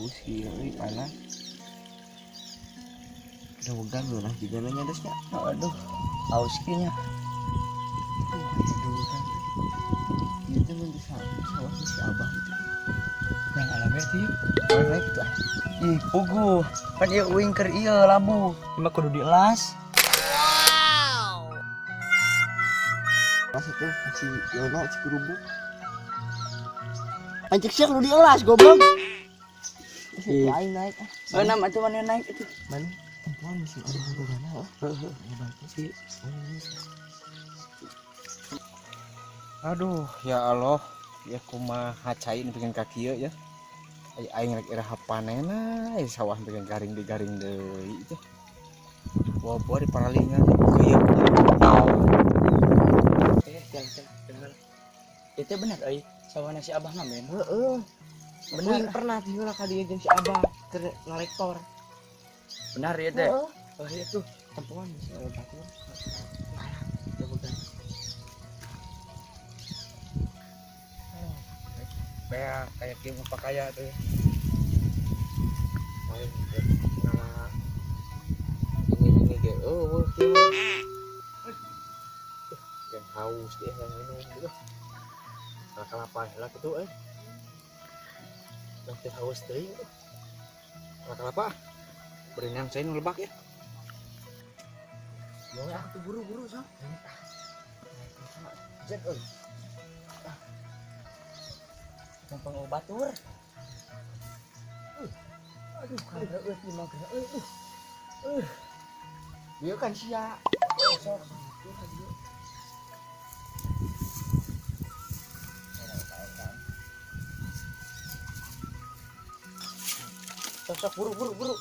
Haus kieu euy panas. Udah wegan lah juga nanya desnya. Aduh, haus kieu nya. Aduh kan. Itu mun di sawah si Abah itu. Yang alame tuh yuk. Naik itu ah. Ih, puguh. Pan ieu uing keur ieu labu. Cuma kudu dielas. Pas itu si Yono si kerubuk. Pancek sia kudu dielas goblok. Ih. Aing naik ah. Beunam atuh mana naik itu. Mana? Tempoan si Abah bogana oh. Heeh. Aduh, ya Allah, ya kumaha cai nu bikin ka kieu ya. Ai aing rek iraha panena, ai sawah bikin garing digaring deui teh. Bobo di paralingan kieu. Bener. Itu bener euy, sawahna si Abah ngamen. Heeh. Bener. Bener pernah ti heula ka dieu jeung si Abah keur ngalektor. Benar ya teh. Heeh. Oh iya tuh. Tempoan si Abah batur. Parah, udah wegan. Bea kayak kieu mah pakaya teh. Paling ngala ini ge eueuh kieu. Yang haus dia yang minum gitu. Nah, kelapa lah kitu euy. Nanti haus teuing. Nah, kelapa. Berinang saya nu lebak ya. Ya aku buru-buru sok. Jet euy. Numpang batur. Aduh, kada euy mah geura euy. Dia kan sia. Sok. Sok buru buru buru.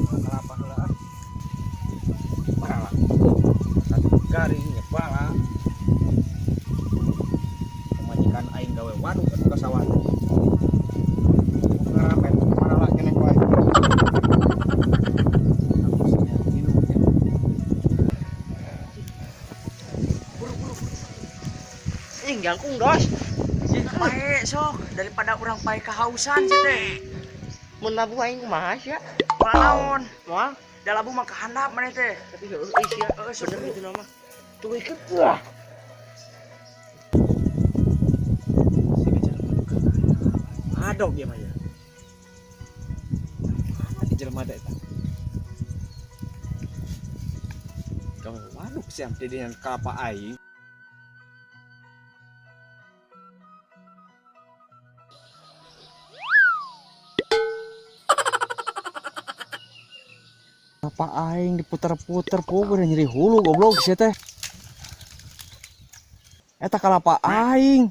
Kelapa heula ah. Bala. Garing ya bala. Pemajikan aing gawe waduk atuh ka sawah. Ngaramet parala keneh wae. Minum ya. Ih, jangkung dos. Pae sok daripada urang pae kehausan sih teh. Mun labu aing kumaha sia? Moal naon? Moal. Da labu mah kahandap maneh teh. Tapi heueuh euy sia. Heeh, sok Bener itu nama. Tuh iket lah. Adok dia mah ya. Di jelema teh eta. Gawe waduk siam teh dengan kelapa aing. Kelapa aing diputer-puter puguh nyeri hulu goblok sia teh. Eta kalapa aing.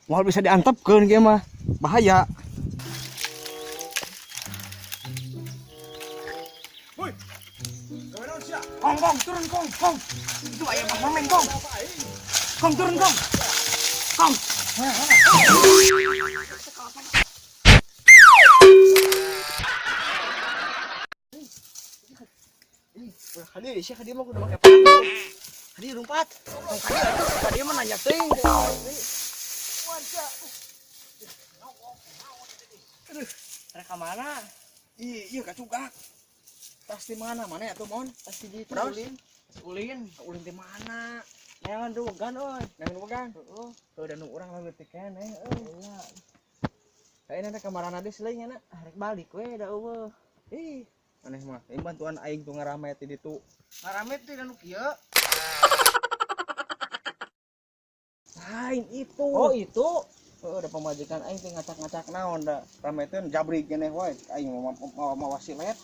Moal bisa diantepkeun kieu mah. Bahaya. Woi. Gawe naon sia? Kong, kong, turun kong, kong. Itu aya Bang Mamen kong. Kong turun kong. Kong. Hadi sia hadi mah kudu make pantu. Hadi lumpat. Kong kadi atuh, kadi mah nanya teuing. Aduh, rek ka mana? Ih, ieu kacugak. Tas di mana? Mana ya tuh, Mon? Tas di ditu Terus? ulin. Ulin. Ulin di mana? Neangan tuh wegan euy. Neangan wegan. Heeh. Heuh, da nu urang leutik keneh euy. Iya. Kayaknya teh kamarana deui seleuing nya. Rek balik we da eueuh. Ih, aneh mah. Ini bantuan aing tuh ngaramet di ditu. Ngaramet teh nu kieu. Lain itu. Oh, itu. Heeh, da pamajikan aing teh ngacak-ngacak naon da. Rameteun jabrik keneh wae. Aing mau mawa silet.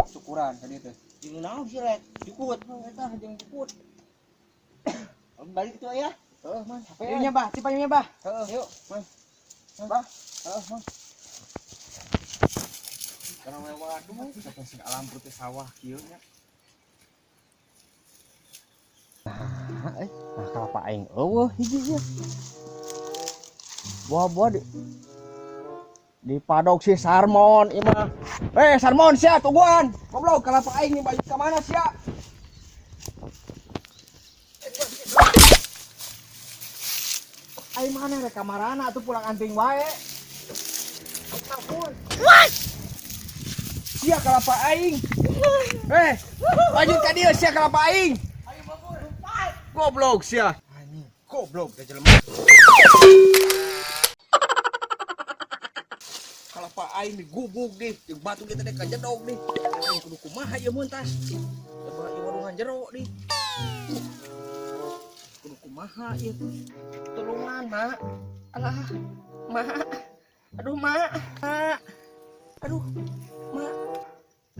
Syukuran tadi teh. Jeung naon silet? Jukut, heuh eta jeung jukut. Balik tuh ya. Heeh, man. Ieu nya, Bah, tipa nya, Bah. Heeh, yuk, man. Bah. Heeh, man. Karena we waduh, kita sing alam putih sawah kieu nya. Nah, nah kalapa aing eueuh hiji ieu. Buah-buah di padok si Sarmon ieu mah. Sarmon sia tungguan. Goblok kalapa aing nih balik ka mana sia? Aing mana rek kamarana atuh pulang anting wae. Ampun. Sia kalapa aing. Eh, lanjut ka dieu sia kalapa aing. Goblok sia. Anjing, goblok teh jelema. Kalapa aing digubug dih, jeung batu kita teh kajedog dih. Aing kudu kumaha ieu mun tas. Coba ieu walungan jero dih. Kudu kumaha ieu. Tulungan, Mak. Alah, Mak. Aduh, Mak. Mak. Aduh, Mak.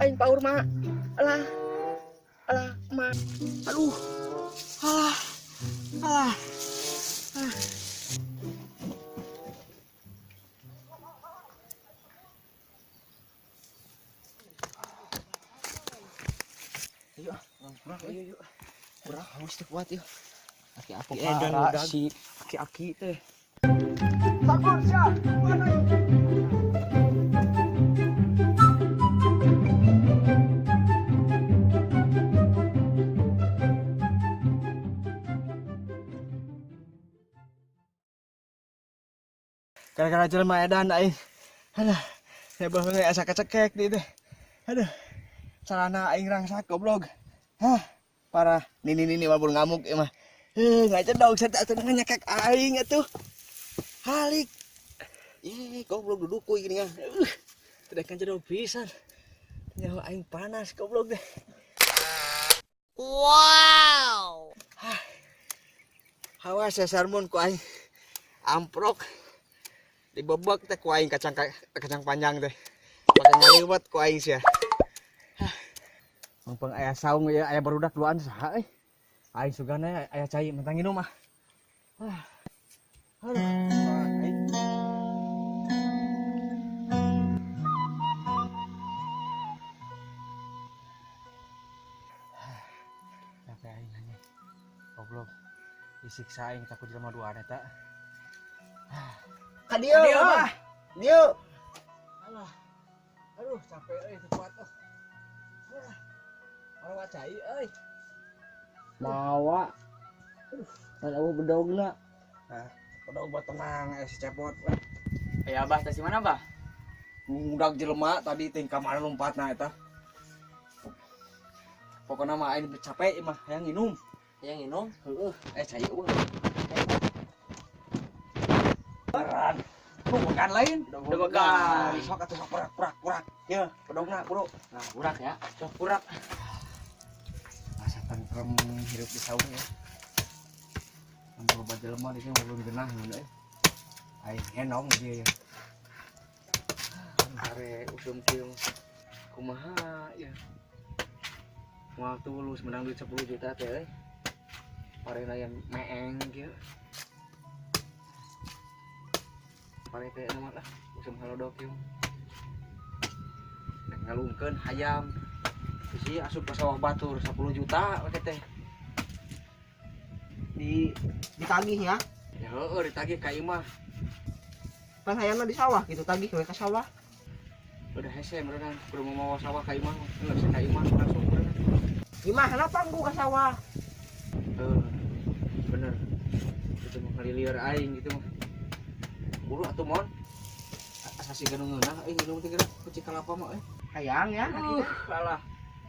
Aing paur, Mak. Alah. Alah, Mak. Aduh. Alah. Alah. Ah. Ayo, ah. Ayo, yuk. Kurang haus teh kuat yuk. Aki-aki edan udah si aki-aki teh. Sakur sia. Mana yuk? Gara-gara jelema edan aing. Aduh, ya baheula asa kecekek di teh. Aduh. Celana aing rangsak goblok. Hah, parah. Nini-nini mah ngamuk ieu mah. Heuh, ngacedog saya atuh nyekek aing atuh. Halik. Ih, goblok duduk kuy gini kan. Tidak kan cedog pisan. Nyawa aing panas goblok deh. Wow. Hah. Hawas ya sarmun ku aing. Amprok. Dibebek teh ku aing kacang kacang panjang teh. Pakai ngaliwet ku aing sia. Hah. Mumpung aya saung ya aya barudak duaan saha euy. Aing sugana aya cai mentang nginum ah. Hah. Aduh, aing. Capek aing anjing. Goblok. Disiksa aing takut jelema duaan eta. Ka dieu, Bah. Dieu. Alah. Aduh, capek euy teu kuat euy. Mawa cai euy. Mawa. Kan eueuh bedogna. Nah, bedog buat tenang si cepot. Ya Abah, tas di mana, Bah? Ngudag jelema tadi ting ka mana lompatna eta. Pokona mah aing capek mah hayang nginum. Hayang nginum? Heeh, cai eueuh. Beran. Bukan lain. Bukan. Sok atuh sok kurak kurak kurak. Ya, bedogna bro. Nah, kurak ya. Sok kurak. Asa tentrem hirup di saung ya. Mun loba jelema di sini belum genah mun euy. Aing henong dia ya. Are usum kieu kumaha ya. Moal tulus menang duit 10 juta teh euy. Parena yang meeng kieu. Pare teh nama lah usum halodok kieu. Nek ngalungkeun hayam. Bisi asup ka sawah batur 10 juta we teh. Di ditagih ya. Ya heueuh ditagih ka imah. Pan hayamna di sawah gitu tagih we ka sawah. Udah hese meureunang kudu mawa sawah ka imah, geus ka imah langsung meureunang. Gimana panggu ka sawah? Heuh. Bener. Itu mah ngalilieur aing gitu mah. Buru atuh mon. Asa siga nu ngeunah euy nginum teh geura kuci kalapa mah euy. Hayang ya. Alah.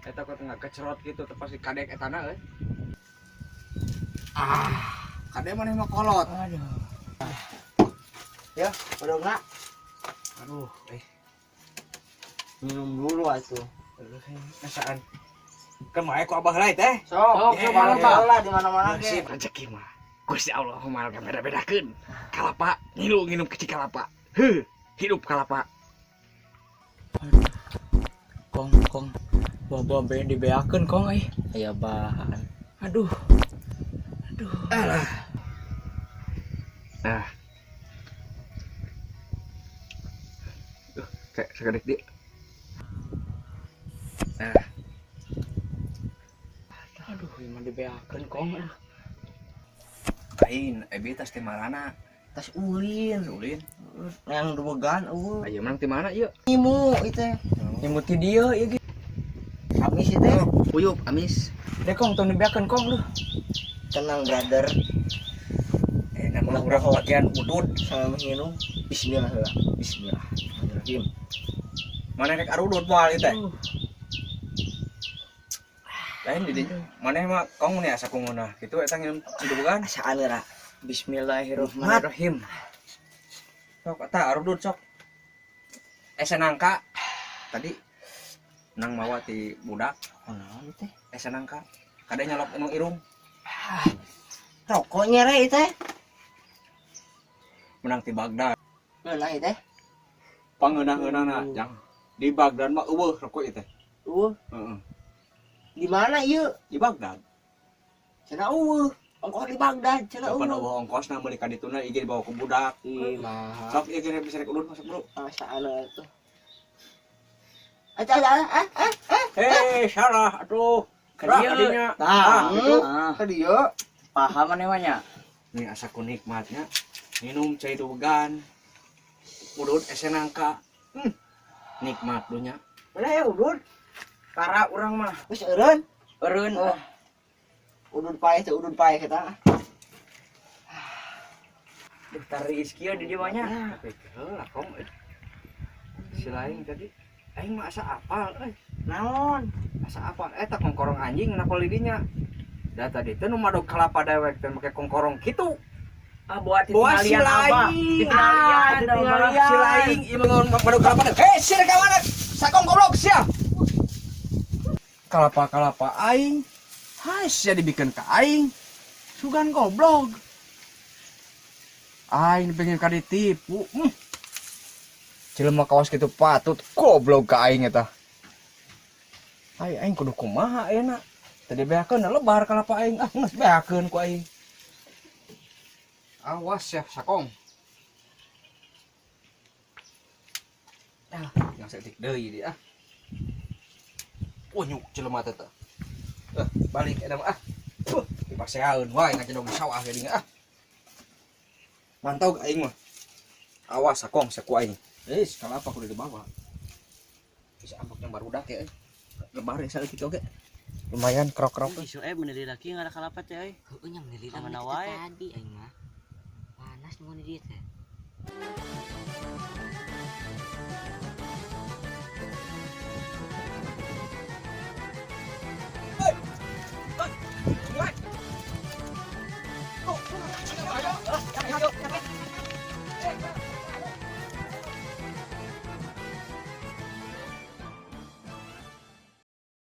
Eta kok tengah kecerot gitu teh pasti kadek etana euy. Ah, kadek maneh mah kolot. Aduh. Ya, bedogna. Aduh, Minum dulu atuh. Nasaan. Kan mae ku abah lain teh. Sok, sok, sok lah di mana-mana ge. Nasib rezeki mah. Gusti Allah mah beda-bedakeun. Kalapa ngilu nginum kecil kalapa. Heuh, hidup kalapa. Kong, kong. Bawa-bawa be dibeakeun kong euy. Aya bahan. Aduh. Aduh. Alah. Nah. Kayak sekedek dia. Nah. Aduh, ieu mah dibeakeun kong. Aduh. Lain, ebi tas ti marana? Tas ulin. Ulin. Yang duegan eueuh. Ayo menang ti mana ieu? Nyimu ieu teh. Nyimu ti dieu ieu ge. Amis ieu teh. Puyup amis. Deh kong, tong dibeakeun kong lu. Tenang brother. Nama Ulah urang bagian udud. Sama minum. Bismillah heula. Bismillahirrahmanirrahim. Mana rek arudut moal ieu teh? Lain di dinya. Maneh mah kong nih asa ku ngeunah. Kitu eta nginum cidubugan. Asaan heula. Bismillahirrahmanirrahim. Sok eta arudut sok. Ese nangka tadi nang mawa ti budak. Oh, naon teh? Ese nangka. Kade nyalok anu irung. Rokok nyere teh. Menang ti Baghdad. Ngeunah ieu teh. Pangeunah-ngeunahna jang. Di Baghdad mah eueuh rokok ieu teh. Eueuh. Heeh. Di mana ieu? Di Baghdad. Cenah eueuh. Ongkos di Baghdad cenah Kapan eueuh. eueuh ongkosna meuli ka dituna ieu dibawa ke budak. Ih, mah. Sok ieu kira bisa rek udud masuk bro. Asaan atuh. Aca ah ah ah. Hei, salah atuh. Ka dieu. Tah, Tah, gitu. Ah, ka dieu. paham maneh mah nya. Nih asa ku nikmatnya. Minum cai dugan. Udud ese nangka. Nikmat dunya. Mana ya udud? Para urang mah Geus eureun. eureun. Oh. Udud paeh teh udud paeh kita. Daftar rezeki di dieu mah nya. Tapi heula kong euy. Si lain tadi aing mah asa apal euy. Naon? Asa apal eta kongkorong anjing napal di dinya. Da tadi teh nu madog kalapa dewek teh make kongkorong kitu. Ah, buat Buat si ditingalian abah. lain. Ditingalian, Ditingalian. Si lain ieu mah madog kalapa dewek. Hei, sia ka mana? Sakong goblok sia. Kalapa-kalapa aing. Hai sia dibikeun ka aing. Sugan goblok. Aing pengen ka ditipu. Jelema kawas kitu patut goblok ka aing eta. Ai aing kudu kumaha ayeuna. Tadi beakeun lebar kalapa aing. Ah geus beakeun ku aing. Awas ya sakong. Ah, yang setik deui dia ah. Unyuk jelema teh teh. Balik eta mah ah. Dipaseaeun wae ngajedog sawah geuning ah. Mantau aing mah. Awas sakong saku aing. Kalapa kudu dibawa. Bisa ambek yang barudak ya euy. Lebar ya saeutik oge. Lumayan krok-krok. Isu meuni laki nggak ada kalapa teh euy. Heueuh nya meuni lila Kamana wae? tadi aing mah. Panas nu di dieu teh.